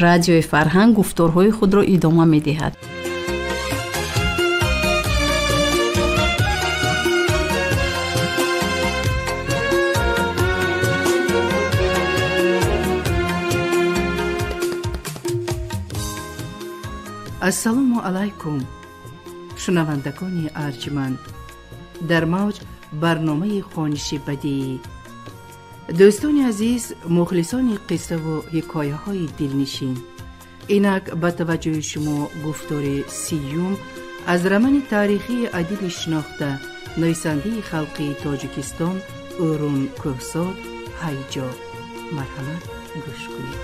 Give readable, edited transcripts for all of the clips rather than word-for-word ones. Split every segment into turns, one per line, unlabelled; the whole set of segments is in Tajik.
Радиои Фарҳанг гуфторҳои худро идома медиҳад.
Ассалому алайкум, шунавандагони арҷманд. Дар мавҷ барномаи хониши бадиӣ. Дӯстони азиз, мухлисони қиссаву ҳикояҳои дилнишин, инак ба таваҷҷӯҳи шумо гуфтори сиюм аз романи таърихии адиби шинохта, нависандаи халқии Тоҷикистон Ӯрун Кӯҳсор «Ҳайҷо». Марҳамат, гӯш кунед.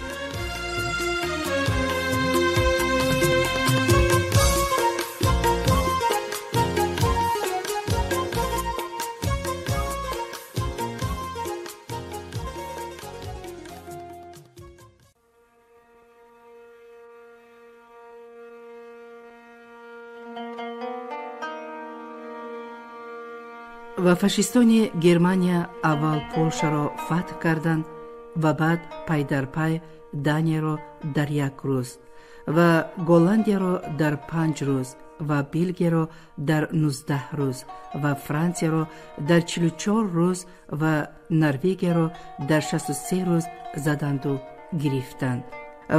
Ва фашистони Германия аввал Полшаро фатҳ карданд ва баъд пай дар пай Данияро дар як рӯз ва Голландияро дар 5 рӯз ва Белгияро дар 19 рӯз ва Франсияро дар 44 рӯз ва Норвегияро дар 63 рӯз заданду гирифтанд.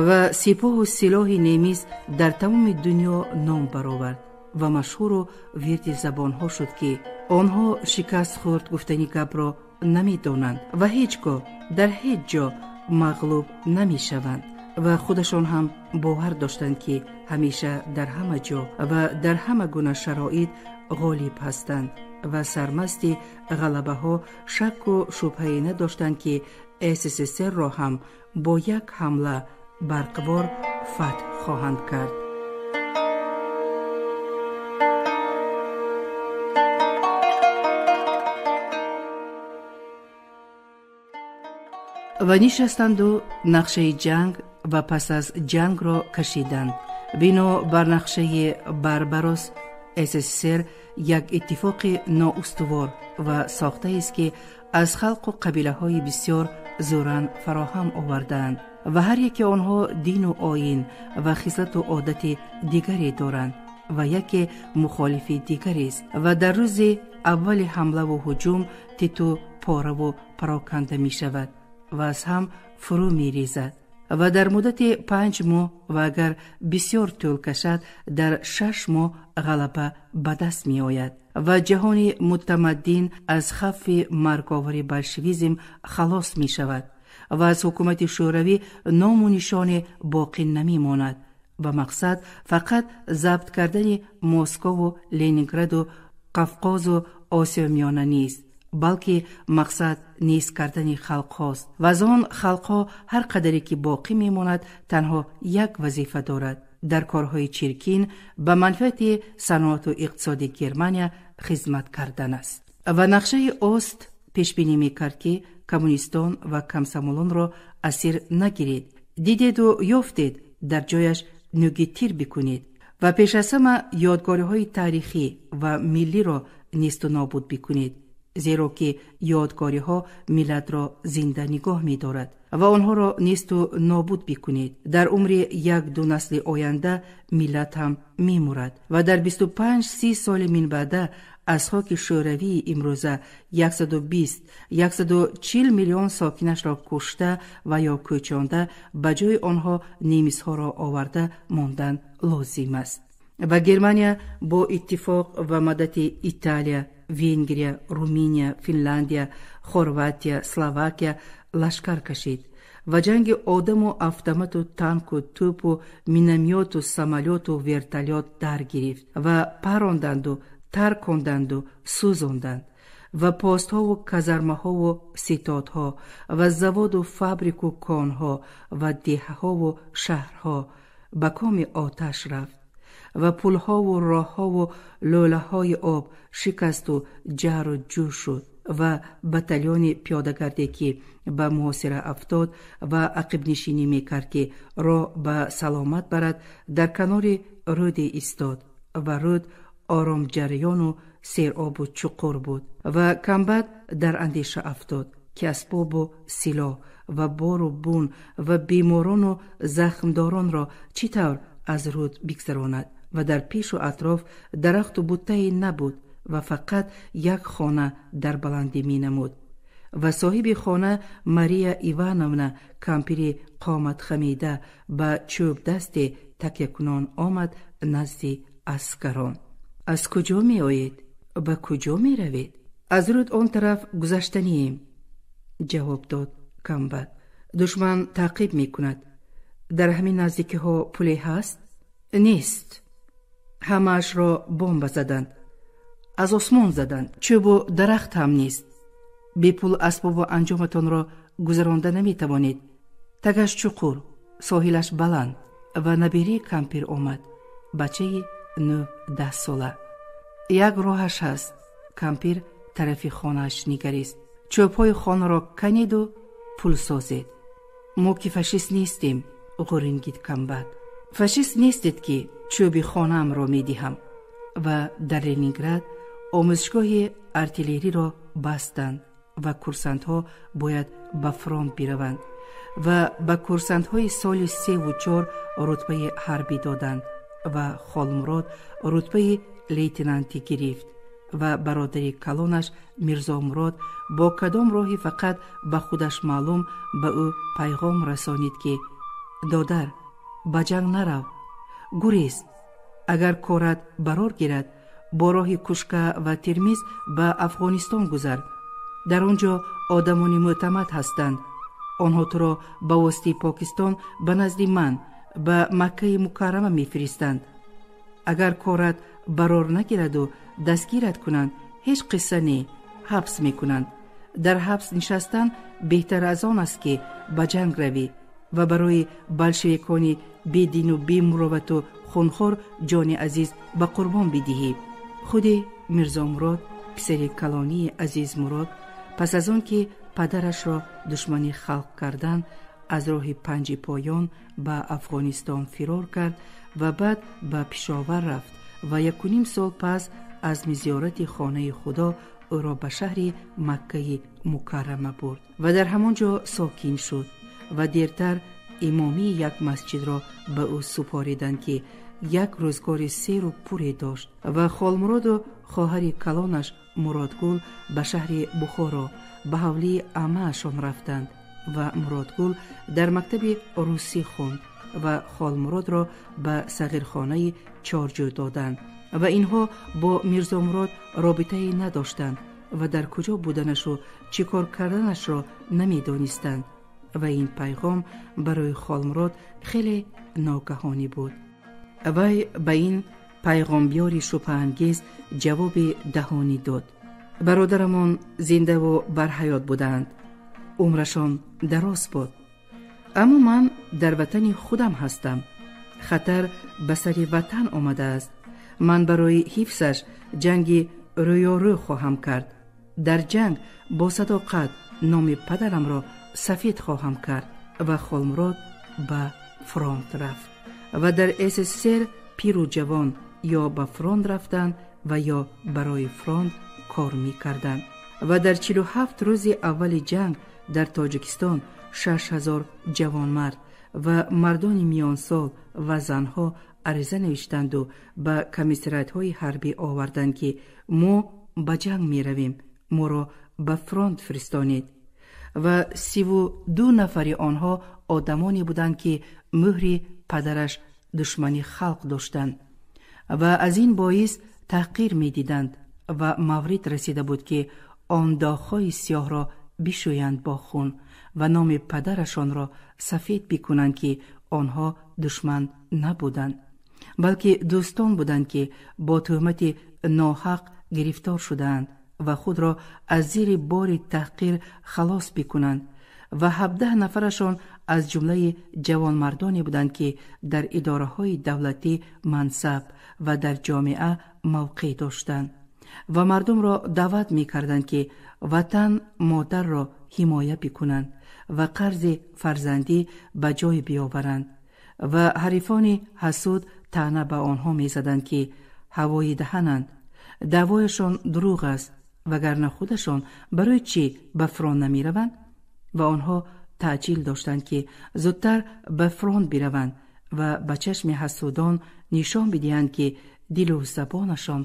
Ва сипоҳу силоҳи немис дар тамоми дунё ном баровард ва машҳуру вирди забонҳо шуд, ки онҳо шикаст хӯрд гуфтани гапро намедонанд ва ҳеҷ гоҳ дар ҳеҷ ҷо мағлуб намешаванд. Ва худашон ҳам бовар доштанд, ки ҳамеша дар ҳама ҷо ва дар ҳама гуна шароит ғолиб ҳастанд ва сармасти ғалабаҳо шакку шубҳае надоштанд, ки СССР-ро ҳам бо як ҳамла барқвор фатҳ хоҳанд кард. Ва нишастанду нақшаи ҷанг ва пас аз ҷангро кашиданд. Бино бар нақшаи Барбарос, СССР як иттифоқи ноустувор ва сохтаест, ки аз халқу қабилаҳои бисёр зӯран фароҳам овардаанд ва ҳар яке онҳо дину оин ва хислату одати дигаре доранд ва яке мухолифи дигарест. Ва дар рӯзи аввали ҳамлаву ҳуҷум титу пораву пароканда мешавад ва аз ҳам фурӯ мерезад. Ва дар муддати 5 моҳ ва агар бисёр тӯл кашад, дар 6 моҳ ғалаба ба даст меояд ва ҷаҳони мутамаддин аз хавфи марговари болшевизм халос мешавад ва аз ҳукумати шӯравӣ ному нишоне боқӣ намемонад ва мақсад фақат забт кардани Москову Ленинграду Қавқозу Осиёи Миёна нест, балки мақсад нест кардани халқҳост ва аз он халқҳо ҳар қадаре ки боқӣ мемонад танҳо як вазифа дорад: дар корҳои чиркин ба манфиати саноату иқтисоди Германия хизмат кардан аст. Ва нақшаи Ост пешбинӣ мекард, ки коммунистон ва комсомолонро асир нагиред, дидеду ёфтед, дар ҷояш нӯги тир бикунед ва пеш аз ҳама ёдгориҳои таърихӣ ва миллиро несту нобуд бикунед, зеро ки ёдгориҳо миллатро зинда нигоҳ медорад ва онҳоро несту нобуд бикунед. Дар умри як-ду насли оянда миллат ҳам мемурад ва дар 25-30 соли минбаъда аз хоки шӯравии имрӯза 120-140 миллион сокинашро кушта ва ё кӯчонда ба ҷои онҳо немисҳоро оварда мондан лозим аст. Ва Германия бо иттифоқ ва мадади Италия, Венгрия, Руминия, Финляндия, Хорватия, Словакия лашкар кашид ва ҷанги одаму автомату танку тӯпу миномёту самолёту вертолёт дар гирифт ва паронданду тарконданду сӯзонданд ва постҳову казармаҳову ситодҳо ва заводу фабрику конҳо ва деҳаҳову шаҳрҳо ба коми оташ рафт ва пулҳову роҳҳову лӯлаҳои об шикасту ҷару ҷӯ шуд ва батальони пиёдагарде ки ба муҳосира афтод ва ақибнишинӣ мекард, ки роҳ ба саломат барад, дар канори рӯде истод ва рӯд оромҷараёну серобу чуқур буд ва камбад дар андеша афтод, ки асбобу силоҳ ва бору бун ва беморону захмдоронро чӣ тавр аз руд бигзаронад? Ва дар пешу атроф дарахту буттае набуд ва фақат як хона дар баландӣ менамуд. Ва соҳиби хона Мария Ивановна, кампири қоматхамида, ба чӯбдасте такякунон омад назди аскарон. Аз куҷо меоед? Ба куҷо меравед? Аз руд он тараф гузаштанием, ҷавоб дод Камбат. Душман таъқиб мекунад. Дар ҳамин наздикиҳо пуле ҳаст? Нест. Ҳамаашро бомба заданд, аз осмон заданд. Чӯбу дарахт ҳам нест. Бепул асбобу анҷоматонро гузаронда наметавонед. Тагаш чуқур, соҳилаш баланд. Ва набираи кампир омад, бачаи 9-10 сола. Як роҳаш ҳаст. Кампир тарафи хонааш нигарист. Чӯбҳои хонаро канеду пул созед. Мо ки фашист нестем, ғурингид Камбат. Фашист нестед, ки чӯби хонаамро медиҳам. Ва дар Ленинград омӯзишгоҳи артиллериро бастанд ва курсантҳо бояд ба фронт бираванд ва ба курсантҳои соли 3-4 рутбаи ҳарбӣ доданд ва Холмурод рутбаи лейтенантӣ гирифт ва бародари калонаш Мирзомурод бо кадом роҳи фақат ба худаш маълум ба ӯ пайғом расонид, ки додар, ба ҷанг нарав, гурез, агар корат барор гирад, бо роҳи Кушка ва Термиз ба Афғонистон гузар. Дар он ҷо одамони мӯътамад ҳастанд. Онҳо туро ба воситаи Покистон ба назди ман ба Маккаи Мукаррама мефиристанд. Агар корат барор нагираду дастгират кунанд, ҳеҷ қисса не, ҳабс мекунанд. Дар ҳабс нишастан беҳтар аз он аст, ки ба ҷанг равӣ ва барои болшевикони бедину бемуровату хунхор ҷони азиз ба қурбон бидиҳӣ. Худи Мирзомурод, писари калонии Азизмурод, пас аз он ки падарашро душмани халқ кардан, аз роҳи Панҷи Поён ба Афғонистон фирор кард ва баъд ба Пешовар рафт ва 1.5 сол пас аз зиёрати хонаи Худо ӯро ба шаҳри Маккаи Мукаррама бурд ва дар ҳамон ҷо сокин шуд ва дертар имомии як масҷидро ба ӯ супориданд, ки як рӯзгори серу пуре дошт. Ва Холмуроду хоҳари калонаш Муродгул ба шаҳри Бухоро ба ҳавлии амаашон рафтанд ва Муродгул дар мактаби русӣ хонд ва Холмуродро ба сағирхонаи Чорҷӯ доданд ва инҳо бо Мирзомурод робитае надоштанд ва дар куҷо буданашу чӣ кор карданашро намедонистанд. Ва ин пайғом барои Холмурод хеле ногаҳонӣ буд. Вай ба ин пайғомбиёри шубҳаангез ҷавоби даҳонӣ дод. Бародарамон зиндаву барҳаёт буданд, умрашон дароз буд, аммо ман дар ватани худам ҳастам. Хатар ба сари ватан омадааст. Ман барои ҳифзаш ҷанги рӯёрӯ хоҳам кард. Дар ҷанг бо садоқат номи падарамро сафед хоҳам кард. Ва Холмурод ба фронт рафт ва дар СССР пиру ҷавон ё ба фронт рафтанд ва ё барои фронт кор мекарданд. Ва дар 47 рӯзи аввали ҷанг дар Тоҷикистон 6000 ҷавонмард ва мардони миёнсол ва занҳо ариза навиштанду ба комиссариатҳои ҳарбӣ оварданд, ки мо ба ҷанг меравем, моро ба фронт фиристонед. Ва 32 нафари онҳо одамоне буданд, ки мӯҳри падараш душмани халқ доштанд ва аз ин боис таҳқир медиданд ва маврид расида буд, ки он доғҳои сиёҳро бишӯянд бо хун ва номи падарашонро сафед бикунанд, ки онҳо душман набуданд, балки дӯстон буданд, ки бо тӯҳмати ноҳақ гирифтор шудаанд ва худро аз зери бори таҳқир халос бикунанд. Ва 17 нафарашон аз ҷумлаи ҷавонмардоне буданд, ки дар идораҳои давлатӣ мансаб ва дар ҷомеа мавқеъ доштанд ва мардумро даъват мекарданд, ки ватан модарро ҳимоя бикунанд ва қарзи фарзандӣ ба ҷой биёваранд. Ва ҳарифони ҳасуд таъна ба онҳо мезаданд, ки ҳавои даҳананд, даъвояшон дурӯғ аст, вагарна худашон барои чӣ ба фронт намераванд? Ва онҳо таъҷил доштанд, ки зудтар ба фронт бираванд ва ба чашми ҳасудон нишон бидиҳанд, ки дилу забонашон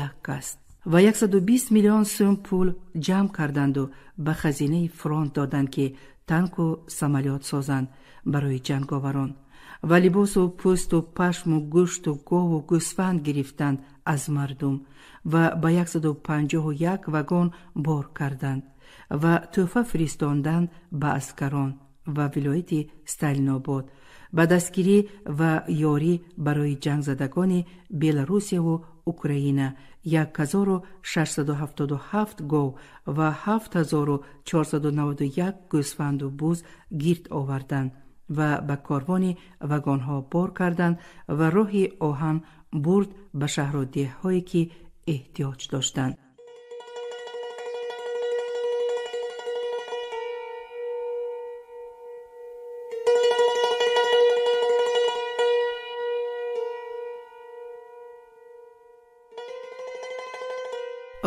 як аст. Ва 120 миллион сӯм пул ҷамъ карданду ба хазинаи фронт доданд, ки танку самолёт созанд барои ҷанговарон. Ва либосу пӯсту пашму гӯшту гову гӯсфанд гирифтанд аз мардум ва ба 151 вагон бор карданд ва тӯҳфа фиристонданд ба аскарон ва вилояти Сталинобод ба дастгирӣ ва ёрӣ барои ҷангзадагони Беларусияву Украина 1677 гов ва 7491 гӯсфанду буз гирд оварданд ва ба корвони вагонҳо бор карданд ва роҳи оҳан бурд ба шаҳру деҳҳое, ки эҳтиёҷ доштанд.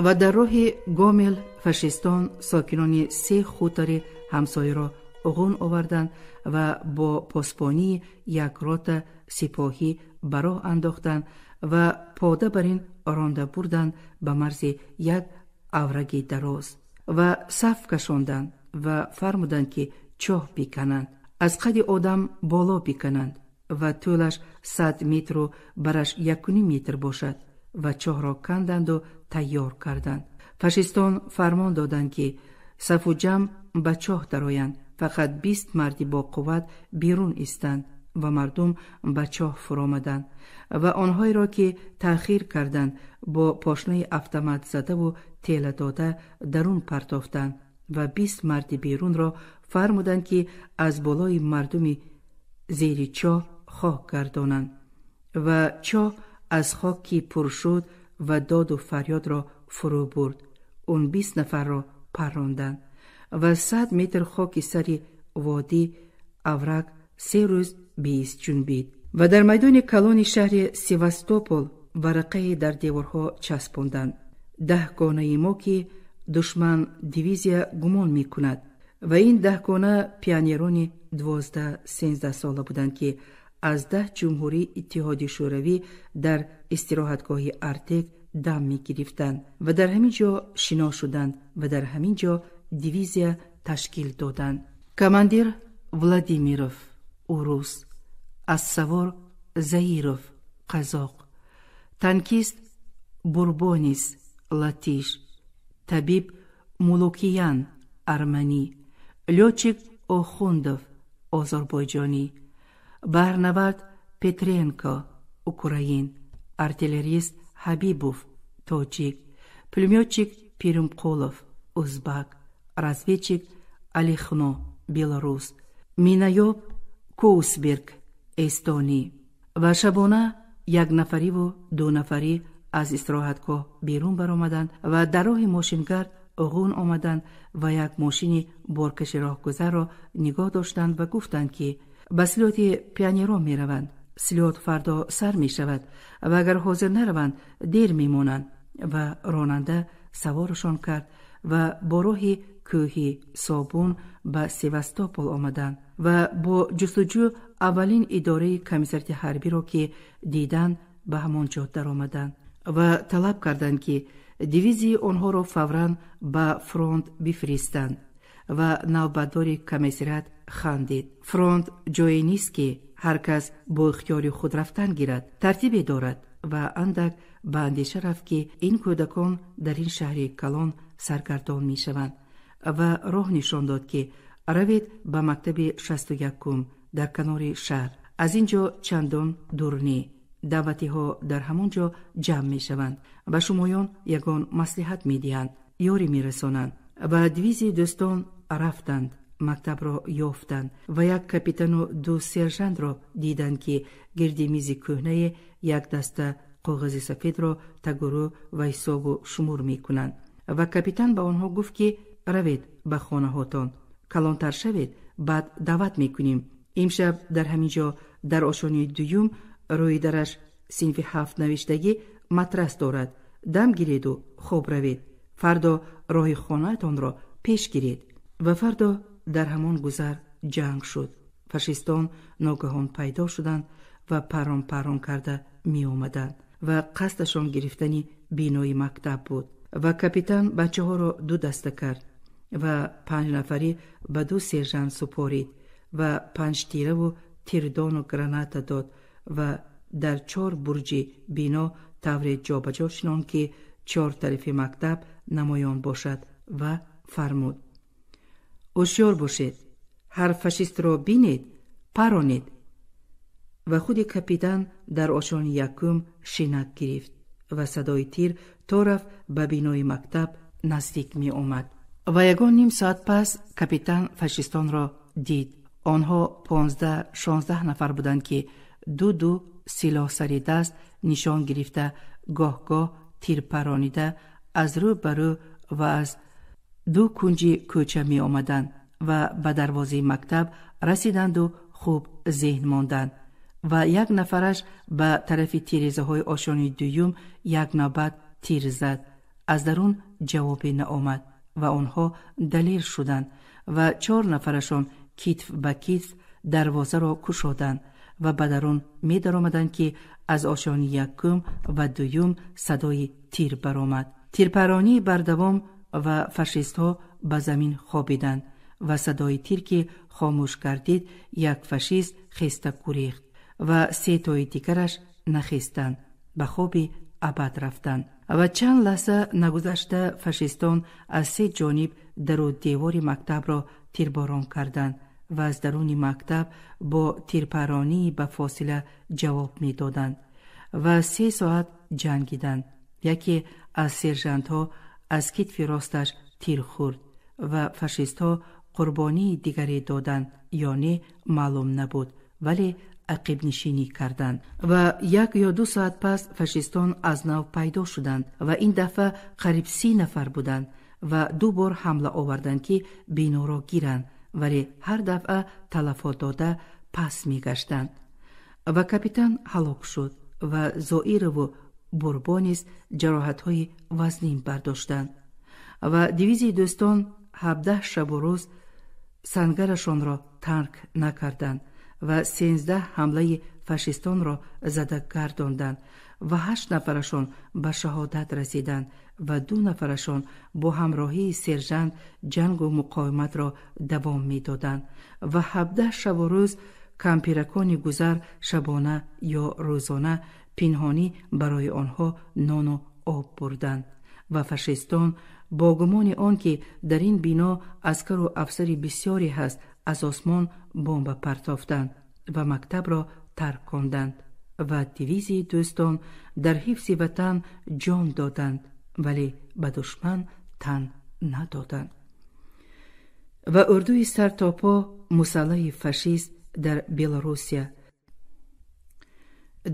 Ва дар роҳи Гомел фашистон сокинони се хутори ҳамсояро оғун оварданд ва бо посбонии як рота сипоҳӣ ба роҳ андохтанд ва пода бар ин ронда бурданд ба марзи як авраги дароз ва саф кашонданд ва фармуданд, ки чоҳ бикананд, аз қади одам боло бикананд ва тӯлаш 100 метру бараш 1,5 метр бошад ва чоҳро канданду тайёр карданд. Фашистон фармон доданд, ки сафу ҷамъ ба чоҳ дароянд, фақат 20 марди боқувват берун истанд ва мардум ба чоҳ фуромаданд ва онҳоеро, ки таъхир карданд, бо пошнаи автомат задаву тела дода дарун партофтанд ва 20 марди берунро фармуданд, ки аз болои мардуми зери чоҳ хок гардонанд ва чоҳ аз хок ки пур шуд ва доду фарёдро фурӯ бурд. Он 20 нафарро парронданд ва 100 метр хоки сари водӣ авраг се рӯз бист ҷунбид. Ва дар майдони калони шаҳри Севастопол варақае дар деворҳо часпонданд: даҳгонаи мо, ки душман дивизия гумон мекунад. Ва ин даҳгона пионерони 12-13 сола буданд, ки аз 10 ҷумҳурии Иттиҳоди Шӯравӣ дар истироҳатгоҳи Артек дам мегирифтанд ва дар ҳамин ҷо шино шуданд ва дар ҳамин ҷо дивизия ташкил доданд. Командир Владимиров урус, ассавор Заиров қазоқ, танкист Бурбонис латиш, табиб Мулукиян арманӣ, лётчик Охундов озарбойҷонӣ, баҳрнавард Петренко украин, артиллерист Ҳабибов тоҷик, пулемётчик Пирумқулов узбак, разведчик Алихно белорус, минаёб Коусберг эстонӣ. Ва шабона якнафариву дунафарӣ аз истироҳатгоҳ берун баромаданд ва дар роҳи мошингард оғун омаданд ва як мошини боркаши роҳгузарро нигоҳ доштанд ва гуфтанд, ки ба слёти пионерон мераванд. Слёт фардо сар мешавад ва агар ҳозир нараванд, дер мемонанд. Ва ронанда саворашон кард ва бо роҳи кӯҳи Собун ба Севастопол омаданд ва бо ҷустуҷӯ аввалин идораи комиссариати ҳарбиро, ки диданд, ба ҳамон ҷо даромаданд ва талаб карданд, ки дивизияи онҳоро фавран ба фронт бифиристанд. Ва навбатдори комиссариат хандид: фронт ҷое нест, ки ҳар кас бо ихтиёри худ рафтан гирад, тартибе дорад. Ва андак ба андеша рафт, ки ин кӯдакон дар ин шаҳри калон саргардон мешаванд ва роҳ нишон дод, ки равед ба мактаби 61-ум дар канори шаҳр, аз ин ҷо чандон дур не, даъватиҳо дар ҳамон ҷо ҷамъ мешаванд, ба шумоён ягон маслиҳат медиҳанд, ёрӣ мерасонанд. Ва дивизияи дӯстон рафтанд, мактабро ёфтанд ва як капитану ду сержантро диданд, ки гирди мизи кӯҳнае як даста коғази сафедро тагурӯ ва ҳисобу шумур мекунанд. Ва капитан ба онҳо гуфт, ки равед ба хонаҳотон, калонтар шавед, баъд даъват мекунем. Имшаб дар ҳамин ҷо дар ошони дуюм рӯи дараш синфи 7 навиштагӣ матрас дорад, дам гиреду хоб равед, фардо роҳи хонаатонро пеш гиред. Ва фардо дар ҳамон гузар ҷанг шуд. Фашистон ногаҳон пайдо шуданд ва парон парон карда меомаданд ва қасдашон гирифтани бинои мактаб буд. Ва капитан бачаҳоро ду даста кард ва 5 нафарӣ ба 2 сержант супорид ва 5 тираву тирдону граната дод ва дар 4 бурҷи бино тавре ҷобаҷо шинонд, ки 4 тарафи мактаб намоён бошад ва фармуд: ҳушёр бошед, ҳар фашистро бинед, паронед. Ва худи капитан дар ошони якум шинак гирифт ва садои тир то рафт ба бинои мактаб наздик меомад. Ва ягон ним соат пас капитан фашистонро дид. Онҳо 15-16 нафар буданд, ки ду-ду силоҳ сари даст нишон гирифта, гоҳ-гоҳ тир паронида аз рӯ ба рӯ ва аз ду кунҷи кӯча меомаданд ва ба дарвозаи мактаб расиданду хуб зеҳн монданд. Ва як нафараш ба тарафи тирезаҳои ошони дуюм як навбат тир зад. Аз дарун ҷавобе наомад ва онҳо далер шуданд ва 4 нафарашон китф ба китф дарвозаро кушоданд ва ба дарун медаромаданд, ки аз ошони якум ва дуюм садои тир баромад. Тирпаронии бардавом ва фашистҳо ба замин хобиданд ва садои тир ки хомӯш гардид, як фашист хеста гурехт ва 3 тои дигараш нахестанд, ба хоби абад рафтанд. Ва чанд лаҳза нагузашта фашистон аз 3 ҷониб дару девори мактабро тирборон карданд ва аз даруни мактаб бо тирпаронии ба фосила ҷавоб медоданд ва 3 соат ҷангиданд. Яке аз сержантҳо аз китфи росташ тир хӯрд ва фашистҳо қурбонии дигаре доданд ё не маълум набуд, вале ақибнишинӣ карданд. Ва 1 ё 2 соат пас фашистон аз нав пайдо шуданд ва ин дафъа қариб 30 нафар буданд ва 2 бор ҳамла оварданд, ки биноро гиранд, вале ҳар дафъа талафот дода пас мегаштанд. Ва капитан ҳалок шуд ва Зоирову Бурбо низ ҷароҳатҳои вазнин бардоштанд. Ва дивизияи дӯстон 17 шабу рӯз сангарашонро тарк накарданд ва 13 ҳамлаи фашистонро зада гардонданд ва 8 нафарашон ба шаҳодат расиданд ва 2 нафарашон бо ҳамроҳии сержант ҷангу муқовиматро давом медоданд. Ва 17 шабу рӯз кампиракони гузар шабона ё рӯзона пинҳонӣ барои онҳо нону об бурданд. Ва фашистон бо гумони он ки дар ин бино аскару афсари бисёре ҳаст, аз осмон бомба партофтанд ва мактабро тарк конданд ва дивизияи дӯстон дар ҳифзи ватан ҷон доданд, вале ба душман тан надоданд. Ва урдуи сартопо мусаллаҳи фашист дар Белоруссия,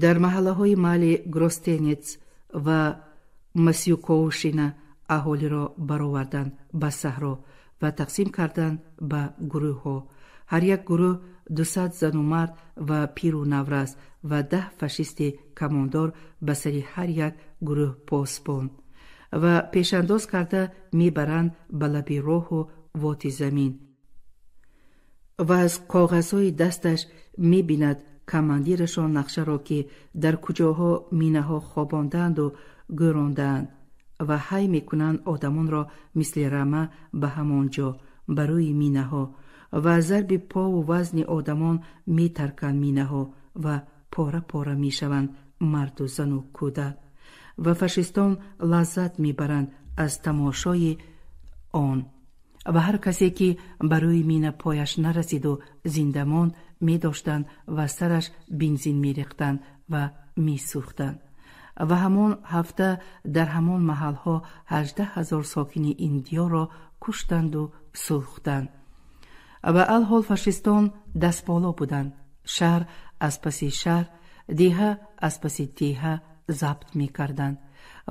дар маҳаллаҳои Мали Гростенец ва Масюковшина аҳолиро бароварданд ба саҳро ва тақсим карданд ба гурӯҳҳо. Ҳар як гурӯҳ 200 зану мард ва пиру наврас ва 10 фашисти камондор ба сари ҳар як гурӯҳ посбон ва пешандоз карда мебаранд ба лаби роҳу воти замин. Ва аз коғазҳои дасташ мебинад командирашон нақшаро, ки дар куҷоҳо минаҳо хобондаанду гӯрондаанд ва ҳай мекунанд одамонро мисли рама ба ҳамон ҷо, ба рӯи минаҳо, ва зарби пову вазни одамон метарканд минаҳо ва пора-пора мешаванд марду зану кӯдак. Ва фашистон лаззат мебаранд аз тамошои он. Ва ҳар касе ки ба рӯи мина пояш нарасиду зинда монд, медоштанд ва сараш бензин мерехтанд ва месӯхтанд. Ва ҳамон ҳафта дар ҳамон маҳалҳо 18 000 сокини ин диёрро куштанду сӯхтанд. Ва алҳол фашистон дастболо буданд. Шаҳр аз паси шаҳр, деҳа аз паси деҳа забт мекарданд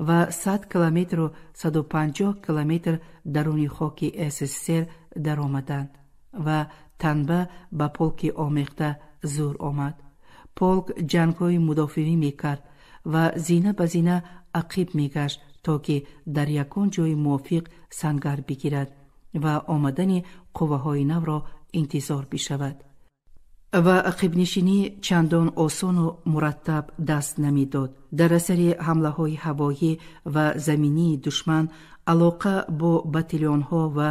ва 100 километру 150 километр даруни хоки СССР даромаданд ва танба ба полки омехта зур омад. Полк ҷангҳои мудофиавӣ мекард ва зина ба зина ақиб мегашт, то ки дар ягон ҷои мувофиқ сангар бигирад ва омадани қувваҳои навро интизор бишавад. Ва ақибнишинӣ чандон осону мураттаб даст намедод. Дар асари ҳамлаҳои ҳавоӣ ва заминии душман алоқа бо батальонҳо ва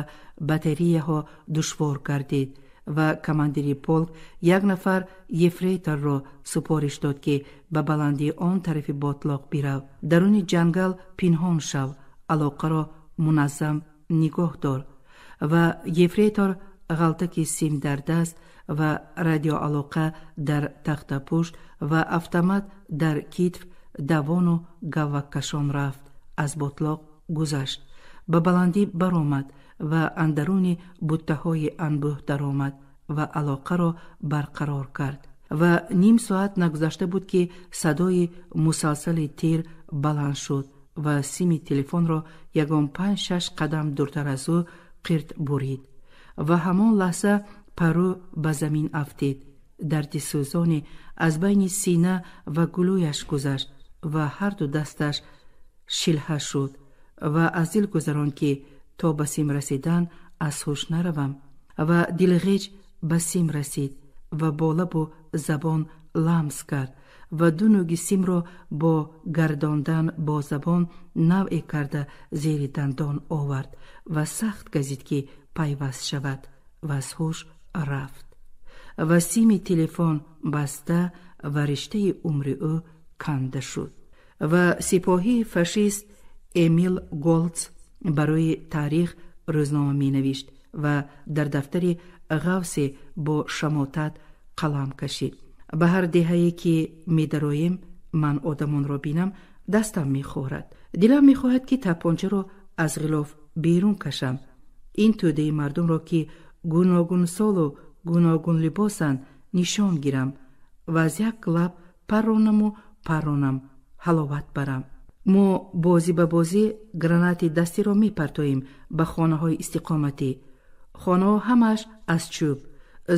батареяҳо душвор гардид ва командири полк як нафар ефрейторро супориш дод, ки ба баландии он тарафи ботлоқ бирав, даруни ҷангал пинҳон шав, алоқаро муназзам нигоҳ дор. Ва ефрейтор ғалтаки сим дар даст ва радиоалоқа дар тахтапушт ва автомат дар китф давону гавваккашон рафт, аз ботлоқ гузашт, ба баландӣ баромад ва андаруни буттаҳои анбӯҳ даромад ва алоқаро барқарор кард. Ва ним соат нагузашта буд, ки садои мусалсали тир баланд шуд ва сими телефонро ягон 5-6 қадам дуртар аз ӯ қирт бурид. Ва ҳамон лаҳза парӯ ба замин афтид. Дарди сӯзоне аз байни сина ва гулӯяш гузашт ва ҳарду дасташ шилҳа шуд ва аз дил гузаронд, ки то ба сим расидан аз ҳуш наравам. Ва дилғеҷ ба сим расид ва бо лабу забон ламс кард ва ду нӯги симро бо гардондан бо забон навъе карда зери дандон овард ва сахт газид, ки пайваст шавад, ва аз ҳуш рафт. Ва сими телефон баста ва риштаи умри ӯ канда шуд. Ва сипоҳии фашист Эмил Голц барои таърих рӯзнома менавишт ва дар дафтари ғавсе бо шамотат қалам кашид. Ба ҳар деҳае ки медароем, ман одамонро бинам, дастам мехӯрад. Дилам мехоҳад, ки тапончаро аз ғилоф берун кашам. Ин тӯдаи мардумро, ки гуногунсолу гуногунлибосанд, нишон гирам ва аз як лаб парронаму парронам, ҳаловат барам. Мо бозӣ ба бозӣ гранати дастиро мепартоем ба хонаҳои истиқоматӣ. Хонаҳо ҳамааш аз чӯб,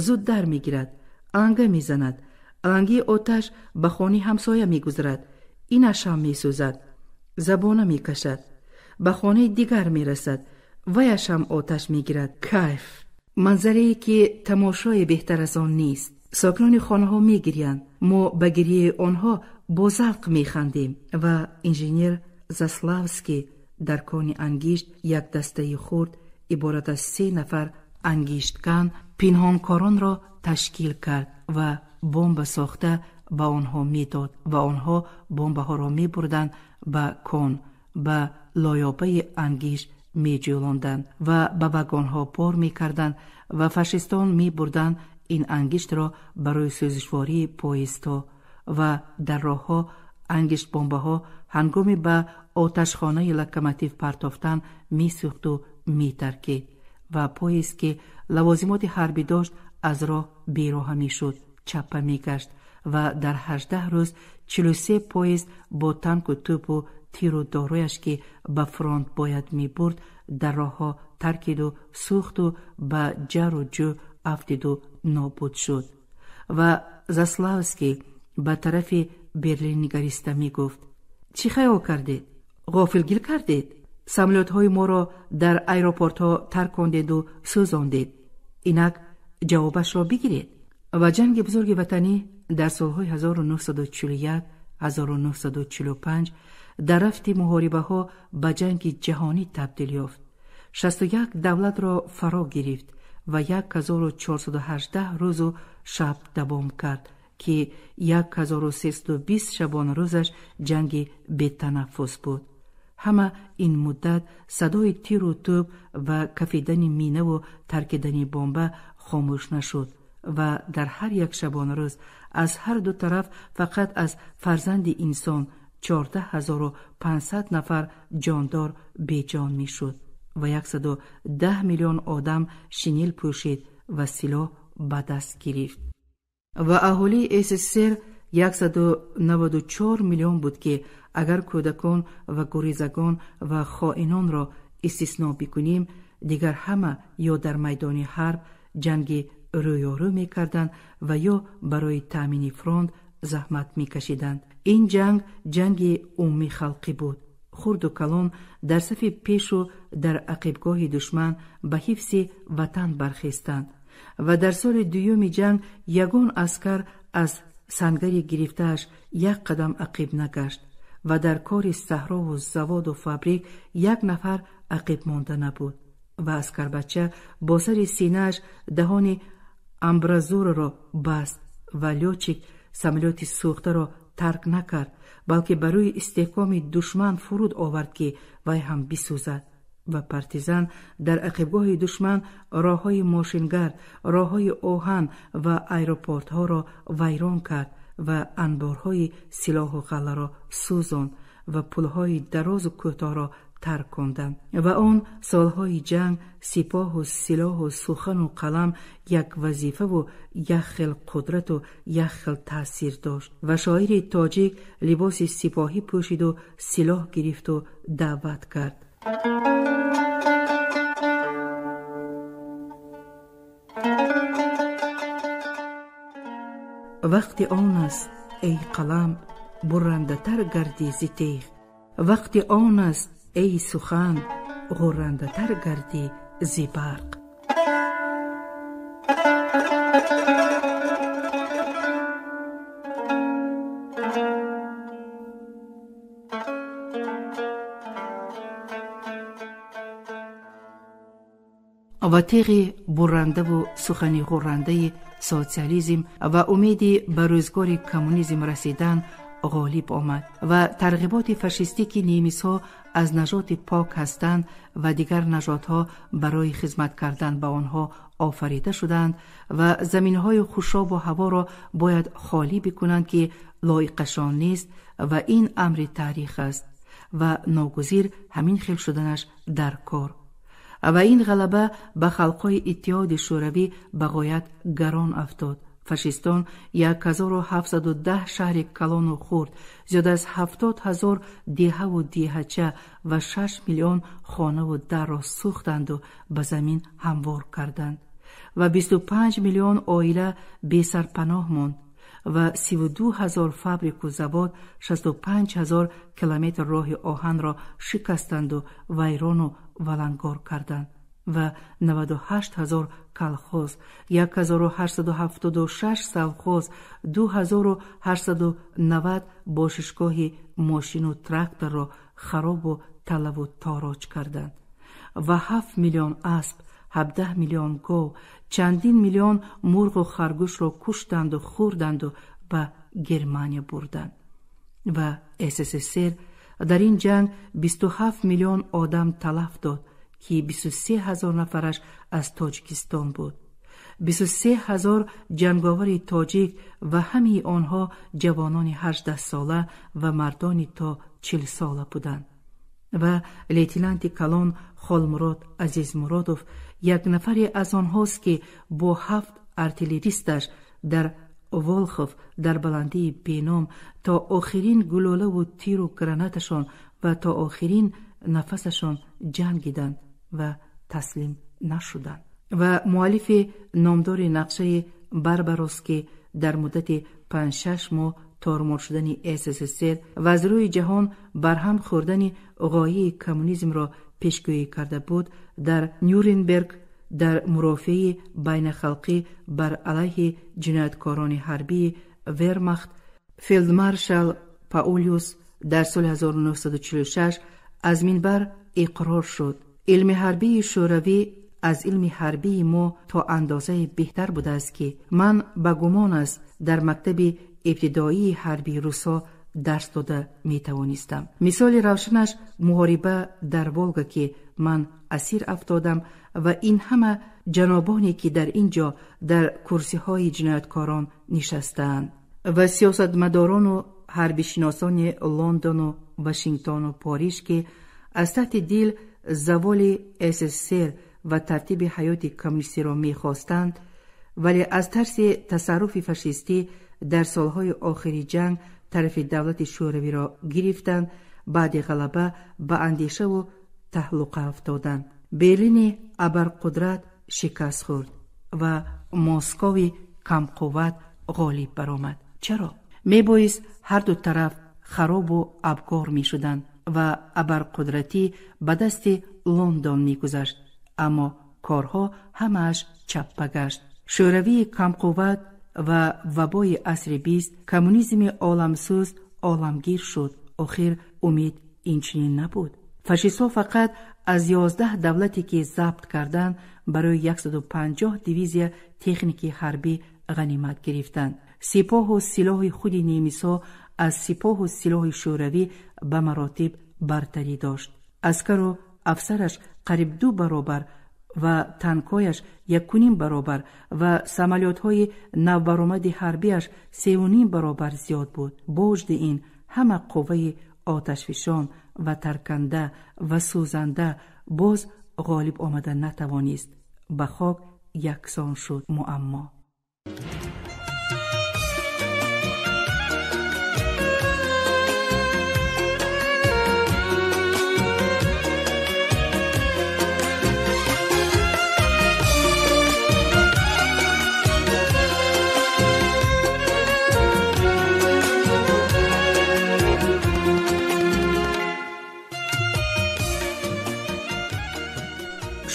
зуд дар мегирад, аланга мезанад. Алангии оташ ба хонаи ҳамсоя мегузарад, инаш ҳам месӯзад, забона мекашад, ба хонаи дигар мерасад, ваяш ҳам оташ мегирад. Кайф! Манзарае, ки тамошое беҳтар аз он нест. Сокинони хонаҳо мегириянд, мо ба гирияи онҳо бо завқ механдем. Ва инженер Заславский дар кони ангишт як дастаи хурд иборат аз 3 нафар ангишткан пинҳонкоронро ташкил кард ва бомба сохта ба онҳо медод ва онҳо бомбаҳоро мебурданд ба кон, ба лоёбаи ангишт меҷӯлонданд ва ба вагонҳо бор мекарданд ва фашистон мебурданд ин ангиштро барои сӯзишвории поездҳо. Ва дар роҳҳо ангиштбомбаҳо ҳангоми ба оташхонаи локомотив партофтан месӯхту метаркид ва поезд, ки лавозимоти ҳарбӣ дошт, аз роҳ бероҳа мешуд, чаппа мегашт. Ва дар 18 рӯз 43 поезд бо танку тӯпу тиру дорояш, ки ба фронт бояд мебурд, дар роҳҳо таркиду сӯхту ба ҷару ҷӯ афтиду нобуд шуд. Ва Заславский ба тарафи Берлин нигариста мегуфт: чӣ хаёл кардед? Ғофилгир кардед? Самолётҳои моро дар аэропортҳо таркондеду сӯзондед. Инак ҷавобашро бигиред. Ва ҷанги бузурги ватанӣ дар солҳои 1941-1945 дар рафти муҳорибаҳо ба ҷанги ҷаҳонӣ табдил ёфт. 61 давлатро фаро гирифт ва 1418 рӯзу шаб давом кард, ки 1320 шабонарӯзаш ҷанги бетанаффус буд. Ҳама ин муддат садои тиру тӯб ва кафидани минаву таркидани бомба хомӯш нашуд ва дар ҳар як шабонарӯз аз ҳар ду тараф фақат аз фарзанди инсон 14 500 нафар ҷондор беҷон мешуд ва 110 миллион одам шинел пӯшид ва силоҳ ба даст гирифт. Ва аҳолии СССР 194 миллион буд, ки агар кӯдакон ва гурезагон ва хоинонро истисно бикунем, дигар ҳама ё дар майдони ҳарб ҷанги рӯёрӯ мекарданд ва ё барои таъмини фронт заҳмат мекашиданд. Ин ҷанг ҷанги умумихалқӣ буд. Хурду калон дар сафи пешу дар ақибгоҳи душман ба ҳифзи ватан бархестанд. Ва дар соли дуюми ҷанг ягон аскар аз сангари гирифтааш як қадам ақиб нагашт ва дар кори саҳрову заводу фабрик як нафар ақиб монда набуд. Ва аскарбача бо сари синааш даҳони амбразураро баст ва лётчик самолёти сӯхтаро тарк накард, балки ба рӯи истеҳкоми душман фуруд овард, ки вай ҳам бисӯзад. Ва партизан дар ақибгоҳи душман роҳҳои мошингард, роҳҳои оҳан ва аэропортҳоро вайрон кард ва анборҳои силоҳу ғалларо сӯзонд ва пулҳои дарозу кӯтоҳро тарк конданд. Ва он солҳои ҷанг сипоҳу силоҳу сухану қалам як вазифаву як хел қудрату як хел таъсир дошт. Ва шоири тоҷик либоси сипоҳӣ пӯшиду силоҳ гирифту даъват кард. Вақти он аст, эй қалам, буррандатар гардӣ зи теғ. Вақти он аст, эй сухан, ғуррандатар гардӣ зи барқ. Ва теғи буррандаву сухани ғуррандаи социализм ва умеди ба рӯзгори коммунизм расидан ғолиб омад ва тарғиботи фашистӣ, ки немисҳо аз нажоди пок ҳастанд ва дигар нажодҳо барои хизмат кардан ба онҳо офарида шудаанд ва заминҳои хушобу ҳаворо бояд холӣ бикунанд, ки лоиқашон нест, ва ин амри таърих аст ва ногузир ҳамин хел шуданаш дар кор. Ва ин ғалаба ба халқҳои Иттиҳоди Шӯравӣ ба ғоят гарон афтод. Фашистон 1710 шаҳри калону хурд, зиёд аз 70 ҳазор деҳаву деҳача ва 6 миллион хонаву дарро сӯхтанду ба замин ҳамвор карданд ва 25 миллион оила бесарпаноҳ монд ва 32 ҳазор фабрику завод, 65 ҳазор километр роҳи оҳанро шикастанду вайрону валангор карданд ва 98 ҳазор колхоз, 1876 совхоз, 2890 бошишгоҳи мошину тракторро харобу талаву тороҷ карданд ва 7 миллион асп, 17 миллион гов, чандин миллион мурғу харгӯшро куштанду хӯрданду ба Германия бурданд. Ва СССР дар ин ҷанг 27 миллион одам талаф дод, ки 23 ҳазор нафараш аз Тоҷикистон буд. 23 ҳазор ҷанговари тоҷик ва ҳамаи онҳо ҷавонони 18-сола ва мардони то 40-сола буданд. Ва лейтенанти калон Холмурод Азизмуродов як нафаре аз онҳост, ки бо 7 артиллеристаш дар Волхов дар баландии беном то охирин гулӯлаву тиру гранаташон ва то охирин нафасашон ҷангиданд ва таслим нашуданд. Ва муаллифи номдори нақшаи Барбарос, ки дар муддати 5-6 моҳ тормор шудани СССР ва аз рӯи ҷаҳон барҳам хӯрдани ғояи коммунизмро пешгӯӣ карда буд, дар Нюрнберг дар мурофиаи байнахалқӣ бар алайҳи ҷинояткорони ҳарбии Вермахт фелдмаршал Паулюс дар соли 1946 аз минбар иқрор шуд: илми ҳарбии шӯравӣ аз илми ҳарбии мо то андозае беҳтар будааст, ки ман ба гумон аст дар мактаби ибтидоии ҳарбии русҳо дарс дода метавонистам. Мисоли равшанаш муҳориба дар Волга, ки ман асир афтодам ва ин ҳама ҷанобоне, ки дар ин ҷо дар курсиҳои ҷинояткорон нишастаанд ва сиёсатмадорону ҳарбишиносони Лондону Вашингтону Париж, ки аз таҳти дил заволи СССР ва тартиби ҳаёти коммунистиро мехостанд, вале аз тарси тасарруфи фашистӣ дар солҳои охири ҷанг тарафи давлати шӯравиро гирифтанд, баъди ғалаба ба андешаву таҳлуқа афтоданд. Берлини абарқудрат шикаст хӯрд ва Москови камқувват ғолиб баромад. Чаро? Мебоист ҳарду тараф харобу абгор мешуданд ва абарқудратӣ ба дасти Лондон мегузашт, аммо Корҳо ҳамааш чаппа гашт. Шӯравии камқувват ва вабои асри бист, коммунизми оламсӯз оламгир шуд. Охир умид инчунин набуд. Фашистҳо фақат аз 11 давлате ки забт карданд, барои 150 дивизия техники ҳарбӣ ғанимат гирифтанд. Сипоҳу силоҳи худи немисҳо аз сипоҳу силоҳи шӯравӣ ба маротиб бартарӣ дошт. Аскару афсараш қариб 2 баробар ва танкҳояш 1.5 баробар ва самолётҳои навбаромади ҳарбиаш 3.5 баробар зиёд буд. Бо вуҷуди ин ҳама қувваи оташфишон ва тарканда ва сӯзанда боз ғолиб омада натавонист. Ба хок яксон шуд муаммо.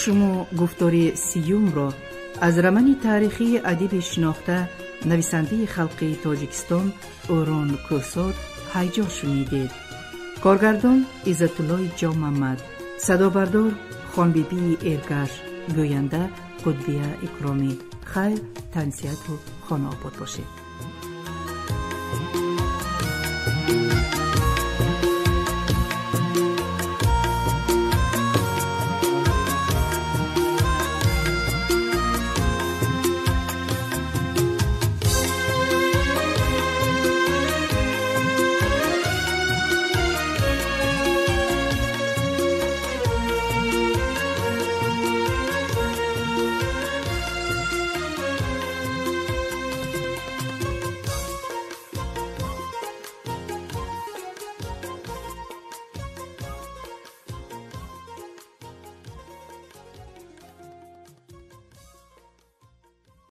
Шумо гуфтори сиюмро аз романи таърихии адиби шинохта, нависандаи халқии Тоҷикистон Орон Кӯҳсор ҳайҷо шунидед. Коргардон Иззатуллои Ҷомамад, садобардор Хонбибии Эргаш, гӯянда Қудбия Икромӣ. Хайр, тансиҳату хонаобод бошед.